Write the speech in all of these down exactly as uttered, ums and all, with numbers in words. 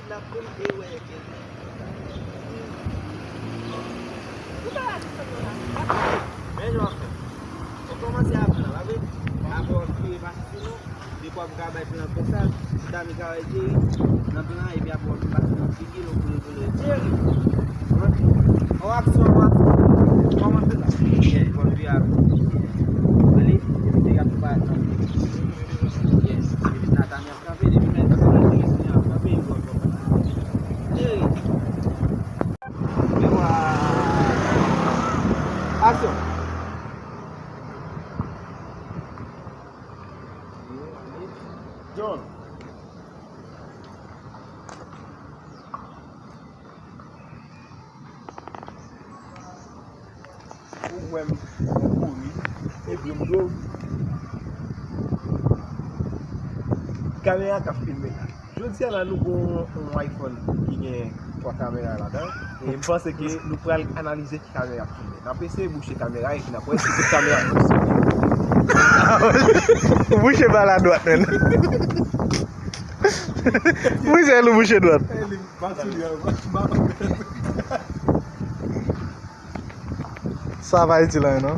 Men jan w ap fè. Ou kòmanse aprann, pa vre? Apre w ap vire pase sou nou, depi w ap ka bay plan konsa, ti dam li ka wè Jerry nan plan, epi apre w ap vin pase nan figi l, ou koule koule Jerry. An aksyon, an aksyon. Kòman fè sa? Yeah, w ap vire apre. Alè, nèg ap tou parèt nan figi. Yes, epi Nathan ap kanpe, depi men sa, ap kanpe, epi w ap kanpe. Jerry. Aksyon. John. Ou wè m kouri, epi m do. Kamera k ap filme la. Jodi a la, nou gon yon iPhone ki gen twa kamera ladan. E m panse ke nou pral analize ki kamera k filme. N ap eseye bouche kamera epi n ap wè si tout kamera fonksyone. Ou bouche pa la dwat, menn. Bouche l, ou bouche dwat. Sa pa itil anyen, non.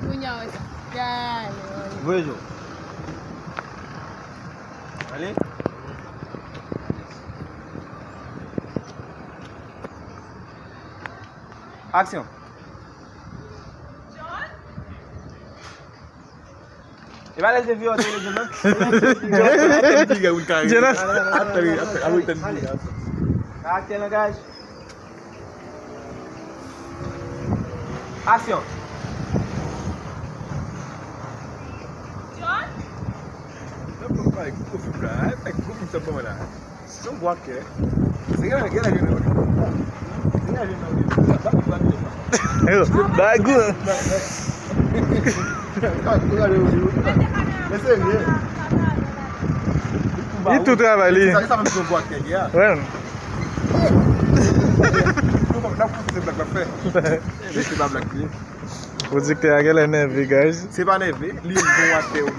Kounye a, wè sa. Gade, wè. Voye jwe. Allez. Action. E pa lè se vye w te leve, non? Jonas. Attends, attends, attends, attends. Attends, attends. Karaktè langaj. Aksyon. John? Se yon bwa kè. Se gen, gen lè gen nan bagou. Bagou. Men serye. Li tou travay li. Sa, sa menm se yon bwa kè, ya. Wè. Nou pa, n ap kontinye blag l ap fè. Men se pa blag li ye. Pwodiktè a genlè nève, guys. Se pa nève, li bon atè ou.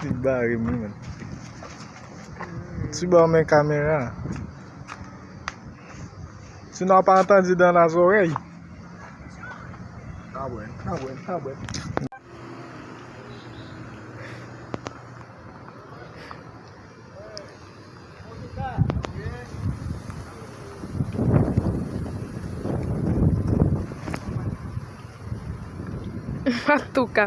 Li bare m, wi, menn. Ti bò men kamera. Sinon, w ap antann li dans la zorèy. Tabwè, tabwè, tabwè. An tou ka.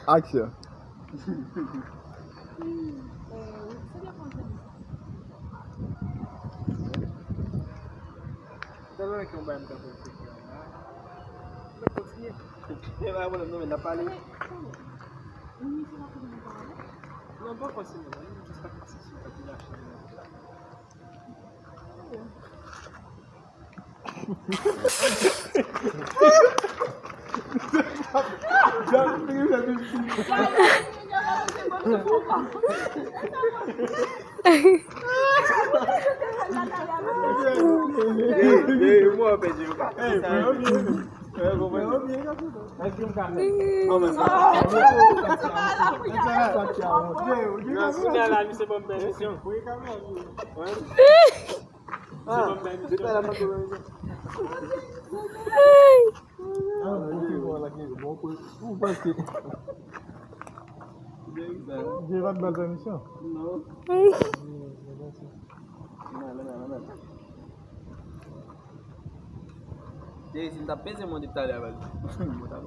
Aksyon. Sa vle di yon bagay m ta fè, se fè la. Mwen kontinye. E pa pwoblèm non, men n ap pale. Non, pa kontinye non, m jis ta fè ti sou, ta ti lache. Ou panse. Jay pa t ba l pèmisyon? Non. Jay, si m t ap peze mwen depi talè avè l, mwen t ap